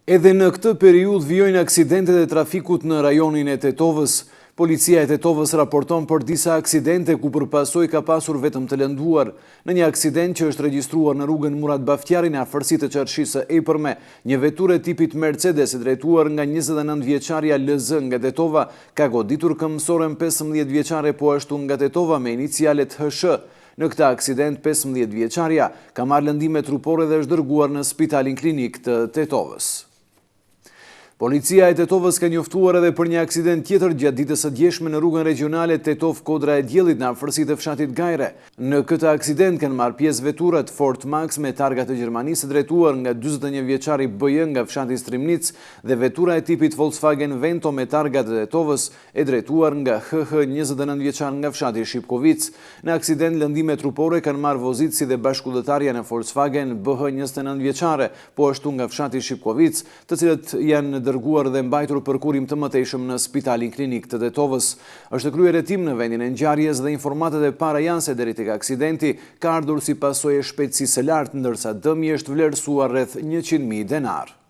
Edhe në këtë periudhë vijojnë aksidentet e trafikut në rajonin e Tetovës. Policia e Tetovës raporton për disa aksidente ku për pasojë ka pasur vetëm të lënduar. Në një aksident që është regjistruar në rrugën Murat Baftjari në afërsi të Çarshisë së Epërme, një veturë e tipit Mercedes e drejtuar nga 29 vjeçarja LZ nga Tetova ka goditur këmbësoren 15 vjeçare po ashtu nga Tetova me inicialet HSH. Në këtë aksident 15 vjeçarja ka marrë lëndime trupore dhe është dërguar në spitalin klinik të Tetovës. Policia e Tetovës ka njoftuar edhe për një aksident tjetër gjatë ditës së djeshme në rrugën regjionale Tetovë-Kodra e Diellit në afërsi të fshatit Gajre. Në këtë aksident kanë marrë pjesë veturat Ford Max me targa të Gjermanisë e drejtuar nga 41 vjeçari BJ nga fshati Strimnicë dhe vetura e tipit Volkswagen Vento me targa të Tetovës e drejtuar nga HH 29 vjeçar nga fshati Shipkovicë. Në aksident lëndime trupore kanë marrë vozitësi dhe bashkudhëtarja në Volkswagen BH 29 vjeçare, po ashtu nga fshati Shipkovicë, të cilët janë dërguar dhe mbajtur për kurim të mëtejshëm në Spitalin Klinik të Tetovës. Është kryer hetim në vendin e ngjarjes dhe informatat e para janë se deri tek aksidenti ka ardhur si pasojë e shpejtësisë së lartë, ndërsa dëmi është vlerësuar rreth 100.000 denarë.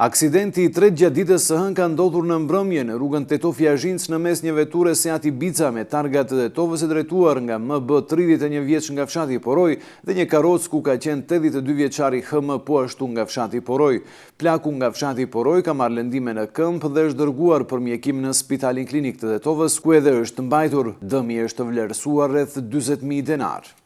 Aksidenti i tretë gjatë ditës së hënë ka ndodhur në mbrëmje në rrugën Tetovë-Jazhincë në mes një veture Seat Ibiza me targa të Tetovës e drejtuar nga MB 31 vjeç nga fshati Poroj dhe një karrocë ku ka qenë 82 vjeçari HM po ashtu nga fshati Poroj. Plaku nga fshati Poroj ka marrë lëndime në këmbë dhe është dërguar për mjekim në spitalin klinik të Tetovës, ku edhe është mbajtur. Dëmi është vlerësuar rreth 40.000 denarë.